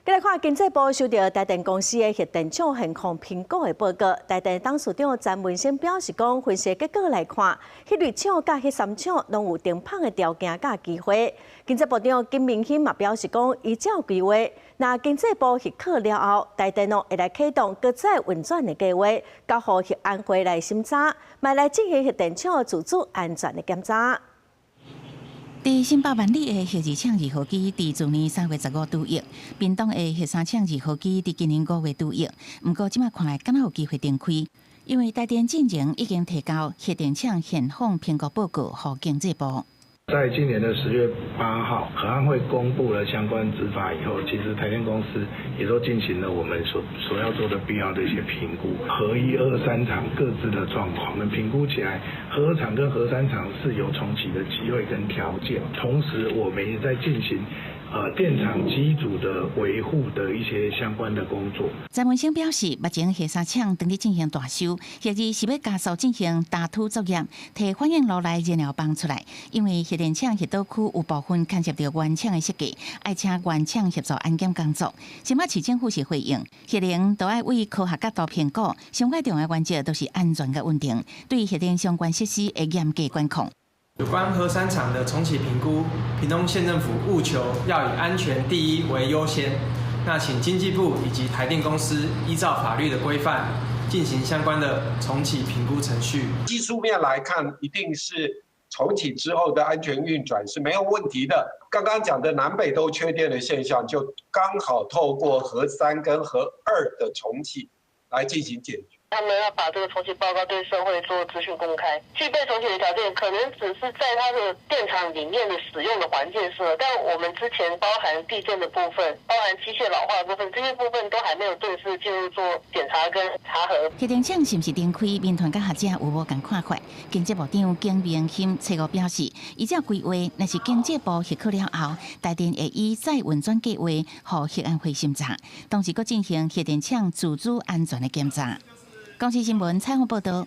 來看經濟部收到台電公司的核電廠現況評估的報告，台電董事長詹文生表示講，分析結果來看，核二廠佮核三廠攏有停麭的條件佮機會。經濟部長金明欣嘛表示講，依照規劃，若經濟部核可了後，台電哦會來啟動閣再運轉的計劃，交予核安會來審查，嘛來進行核電廠自主安全的檢查。佇新北萬里的核二廠二號機，佇去年3月15拄役；屏東的核三廠二號機，佇今年5月拄役。毋過這馬看來，敢若有機會重開，因為台電進前已經提交核電廠現況評估報告予經濟部。在今年的10月8號，核安會公布了相關執法以後，其實台電公司也都進行了我們所要做的必要的一些評估，核一、二、三廠各自的狀況，我們評估起來，核二廠跟核三廠是有重啟的機會跟條件，同時我們也在進行電廠機組的維護的一些相關的工作。詹文生表示，目前核三廠正佇進行大修，核二是欲加速進行打土作業，提反應爐內燃料棒出來，因為核電廠核島區有部分牽涉著原廠的設計，愛請原廠協助安檢工作。新北市政府是回應，核能都愛為科學角度評估，上蓋重要原則都是安全佮穩定，對核電相關設施會嚴格管控。有關核三廠的重啟評估，屏東縣政府務求要以安全第一為優先。那請經濟部以及台電公司依照法律的規範進行相關的重啟評估程序。技術面來看，一定是重啟之後的安全運轉是沒有問題的。剛剛講的南北都缺電的現象，就剛好透過核三跟核二的重啟來進行解決。他們要把這個重啟報告對社會做資訊公開，具備重啟的條件，可能只是在它的電廠裡面的使用的環境是，但我們之前包含地震的部分，包含機械老化的部分，這些部分都還沒有正式進入做檢查跟查核。核電廠是毋是重開？民團佮學者有無仝看法？經濟部長金明欣初五表示，依照規劃，若是經濟部核可了後，台電會以再運轉計劃予核安會審查，同時閣進行核電廠自主安全的檢查。公視新聞採訪報道。